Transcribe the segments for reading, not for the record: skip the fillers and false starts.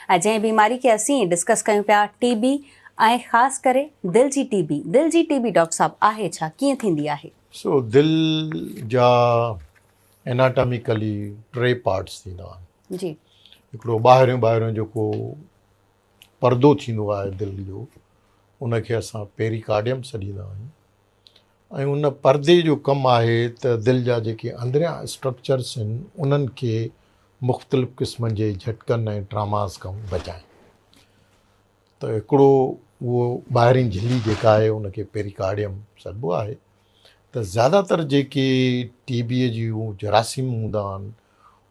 ۽ جنهن بيماري کي اسين ڊسڪس ڪيون پيا ٽي بي ۽ خاص ڪري دل جي ٽي بي دل جي ٽي بي ڊاڪٽر صاحب آهي ڇا ڪيئن ٿيندي آهي؟ سو دل جا اناٽاميڪلي ٽي پارٽس ٿيندا آهن. جي. هڪڙو ٻاهريون ٻاهريون جيڪو پردو ٿيندو آهي دل جو ان کي اسان پيريڪارڊيم سڏيندا آهيون ۽ ان پردي جو ڪم آهي ته دل جا جيڪي اندريان اسٽرڪچرس آهن انهن کي مختلف قسمن جي جهٽڪن ۽ ٽراماز کان بچائين ته هڪڙو اهو ٻاهرين جهلي جيڪا آهي ان کي پيريڪارڊيم سڏبو آهي ته زياده تر جيڪي ٽي بي جون جراثيم هوندا آهن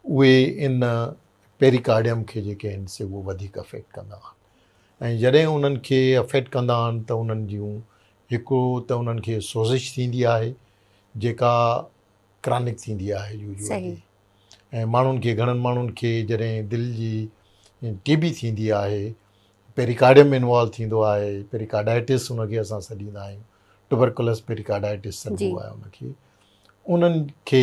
اهي ان پيريڪارڊيم کي جيڪي آهن سي اهو وڌيڪ افيڪٽ ڪندا آهن ۽ جڏهن انهن کي افيڪٽ ڪندا آهن ته انهن جون هڪ ته انهن کي سوزش ٿيندي آهي جيڪا ڪرانڪ ٿيندي آهي يوزوالي ۽ ماڻهن کي گهڻن ماڻهن کي جڏهن دل جي ٽي بي ٿيندي آهي پيريڪارڊيم انوالو ٿيندو آهي پيريڪارڊائٽس ان کي اسان سڏيندا آهيون ٽوبرڪولس پيريڪارڊائٽس سڏبو آهي ان کي انهن کي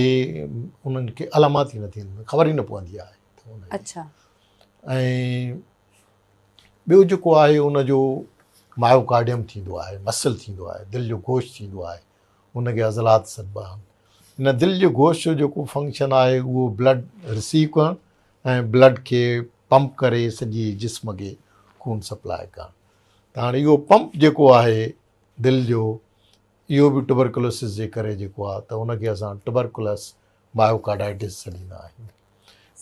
انهن کي علامات ئي نه ٿينديون خبر ئي نه پوندي آهي اڇا ۽ ٻيو جيڪو آهي ان جو مايوڪارڊيم ٿيندو آهي مسل ٿيندو آهي دل جو گوشت ٿيندو آهي ان کي عضلات سڏبا آهن ان دل جي گوشت جو جيڪو فنڪشن آهي اهو بلڊ رسيو ڪرڻ ۽ بلڊ کي پمپ ڪري سڄي جسم کي خون سپلاء ڪرڻ ته هاڻي اهو پمپ جيڪو آهي دل جو اهو به ٽوبرڪلوسس جي ڪري جيڪو آهي ته ان کي اسان ٽوبرڪلس مايوڪارڊائٽس سڏيندا آهيون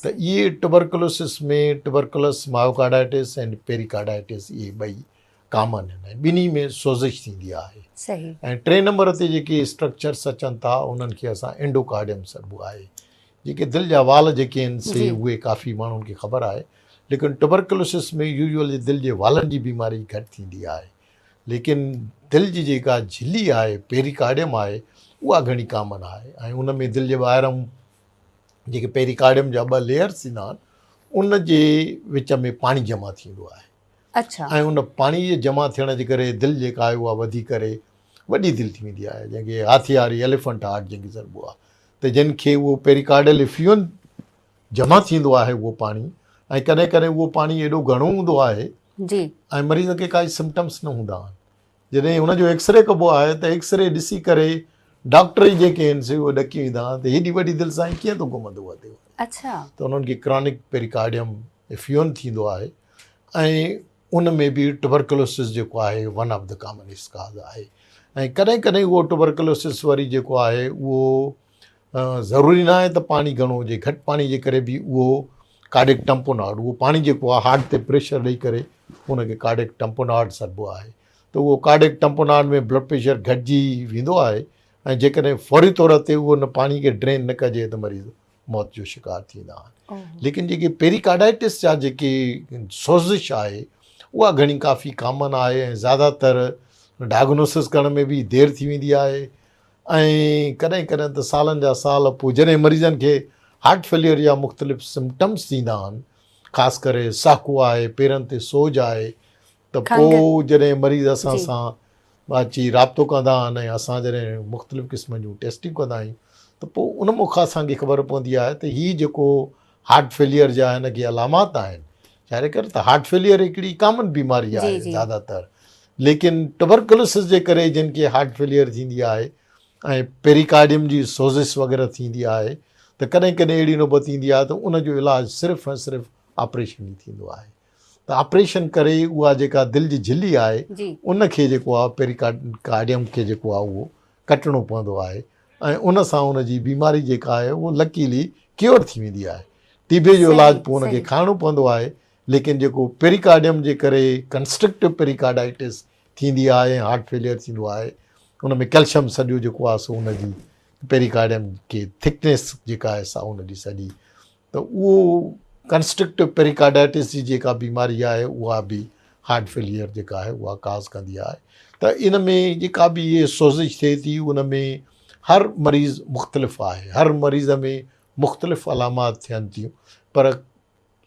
ته اهي ٽوبرڪلوسس ۾ ٽوبرڪلس مايوڪارڊائٽس ۽ پيريڪارڊائٽس اهي ٻئي ڪامن آهن ۽ ٻنهي ۾ سوزش ٿيندي آهي صحيح ۽ ٽئين نمبر تي جيڪي اسٽرڪچرس اچن ٿا انهن کي اسان اينڊوڪارڊيم سڏبو آهي جيڪي دل جا وال جيڪي آهن سي اهي ڪافي ماڻهن کي خبر آهي ليڪن ٽوبرڪلوسس ۾ يوزولي دل جي والن جي بيماري گهٽ ٿيندي آهي ليڪن دل جي جيڪا جهلي آهي، پيريڪارڊيم آهي، اها گهڻي ڪامن آهي ۽ ان ۾ دل جي ٻاهران جيڪي پيريڪارڊيم جا ٻه ليئرس ٿيندا آهن ان جي وچ ۾ پاڻي جمع ٿيندو آهي. اڇا. ۽ ان پاڻي جي جمع ٿيڻ جي ڪري دل جيڪا آهي اها وڌي ڪري وڏي دل ٿي ويندي آهي جنهن کي هاٿي واري ايليفنٽ هارٽ جنهن کي سڏبو آهي ته جن کي اهو پيريڪارڊيل افيون جمع ٿيندو آهي اهو پاڻي ۽ ڪڏهن ڪڏهن اهو پاڻي ايڏو گهڻو هوندو آهي جي. ۽ مريض کي ڪائي سمپٽمس نه هوندا آهن جڏهن هن جو ايڪسري ڪبو آهي ته ايڪسري ڏسي ڪري ڊاڪٽر ئي جيڪي آهن سي اهي ڏڪي ويندا آهن ته هيڏي وڏي دل سان ڪيئن ٿو گهمندو وتي. اڇا. ته انهن کي ڪرانڪ پيريڪارڊيم افيون ٿيندو آهي ۽ ان ۾ به ٽوبرڪلوسس جيڪو آهي one of the commonest cause آهي ۽ ڪڏهن ڪڏهن اهو ٽوبرڪلوسس وري جيڪو آهي اهو ضروري نه آهي ته پاڻي گهڻو هجي گهٽ پاڻي جي ڪري به اهو ڪارڊيڪ ٽمپوناڊ اهو پاڻي جيڪو آهي هارٽ تي پريشر ڏئي ڪري ان کي ڪارڊيڪ ٽمپوناڊ سڏبو آهي ته اهو ڪارڊيڪ ٽمپوناڊ ۾ بلڊ پريشر گهٽجي ويندو آهي ۽ جيڪڏهن فوري طور تي اهو ان پاڻي کي ڊرين نه ڪجي ته مريض موت جو شڪار ٿيندا آهن ليڪن جيڪي پيريڪارڊائٽس جا جيڪي سوزش آهي اها گهڻي ڪافي ڪامن آهي ۽ زياده تر ڊائگنوسس ڪرڻ ۾ به دير ٿي ويندي آهي ۽ ڪڏهن ڪڏهن ته سالن جا سال پوء جڏهن مريضن کي هارٽ فيليئر جا مختلف سمپٽمس ٿيندا آهن خاص ڪري ساڪو آهي پيرن تي سوج آهي ته پوء جڏهن مريض اسان سان اچي رابطو ڪندا آهن ۽ اسان جڏهن مختلف قسمن جون ٽيسٽيون ڪندا آهيون ته پوء ان مون کان اسان کي خبر پوندي آهي ته هي جيڪو هارٽ فيليئر جا هن کي علامات آهن ظاهر ڪر ته هارٽ فيليئر هڪڙي ڪامن بيماري آهي زياده تر ليڪن ٽبرڪلوسس جي ڪري جن کي هارٽ فيليئر ٿيندي آهي ۽ پيريڪارڊيم جي سوزش وغيره ٿيندي آهي ته ڪڏهن ڪڏهن اهڙي نوبت ايندي آهي ته ان جو علاج صرف ۽ صرف آپريشن ئي ٿيندو آهي ته آپريشن ڪري اها جيڪا دل جي جھلي آهي ان کي جيڪو آهي پيريڪارڊيم کي جيڪو آهي اهو ڪٽڻو پوندو آهي ۽ ان سان ان جي بيماري جيڪا آهي اهو لڪيلي ڪيور ٿي ويندي آهي ٽي بي جو علاج پوء ان کي کائڻو پوندو آهي ليڪن جيڪو پيريڪارڊيم جي ڪري ڪنسٽرڪٽو پيريڪارڊائٽس ٿيندي آهي ۽ هارٽ فيليئر ٿيندو آهي ان ۾ ڪيلشم سڄو جيڪو آهي سو ان جي پيريڪارڊيم کي ٿڪنيس جيڪا آهي سا ان جي سڄي ته اهو ڪنسٽرڪٽو پيريڪارڊائٽس جي جيڪا بيماري آهي اها به هارٽ فيليئر جيڪا آهي اها ڪاز ڪندي آهي ته ان ۾ جيڪا به اهي سوزش ٿئي ٿي ان ۾ هر مريض مختلف آهي هر مريض ۾ مختلف علامات ٿين ٿيون پر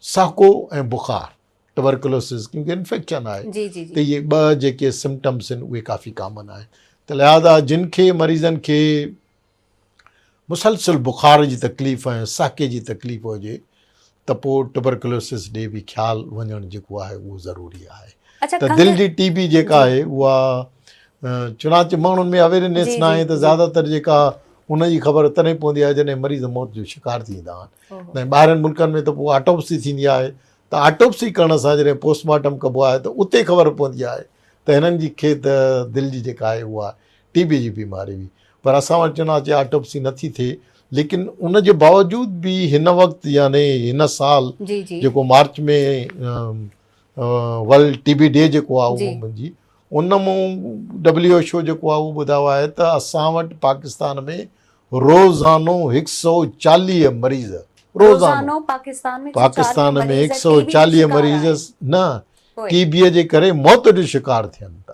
ساڪو ۽ بخار ٽبرڪلوسز ڪيونڪه انفيڪشن آهي جي جي ته اهي ٻه جيڪي سمپٽمس آهن اهي ڪافي ڪامن آهن ته لهٰذا جن کي مريضن کي مسلسل بخار جي تڪليف ۽ ساڪي جي تڪليف هجي ته پوء ٽبرڪلوسس ڏي به خيال وڃڻ جيڪو آهي اهو ضروري آهي. اڇا ته دل جي ٽي بي جيڪا آهي اها چنانچه ماڻهن ۾ اويرنيس نه آهي ته زياده تر جيڪا ان جي خبر تڏهن پوندي آهي جڏهن مريض موت جو شڪار ٿي ويندا آهن ۽ ٻاهرين ملڪن ۾ ته پوء آٽوپسي ٿيندي آهي ته آٽوپسي ڪرڻ سان جڏهن پوسٽ مارٽم ڪبو آهي ته اتي خبر پوندي آهي ته هنن جي کي ته دل جي جيڪا آهي اها ٽي بي جي بيماري هئي پر اسان وٽ چنانچه آٽوپسي نٿي ٿئي ليڪن ان جي باوجود به هن وقت يعني هن سال جيڪو مارچ ۾ ورلڊ ٽي بي ڊي جيڪو آهي اهو جي ان مون ڊبليو ايڇ او جيڪو آهي اهو ٻڌايو آهي ته اسان وٽ پاڪستان ۾ روزانو هڪ سو 40 مريض روزانو پاڪستان ۾ پاڪستان ۾ هڪ سو 40 مريض نه ٽي بي جي ڪري موت جو شڪار ٿين ٿا.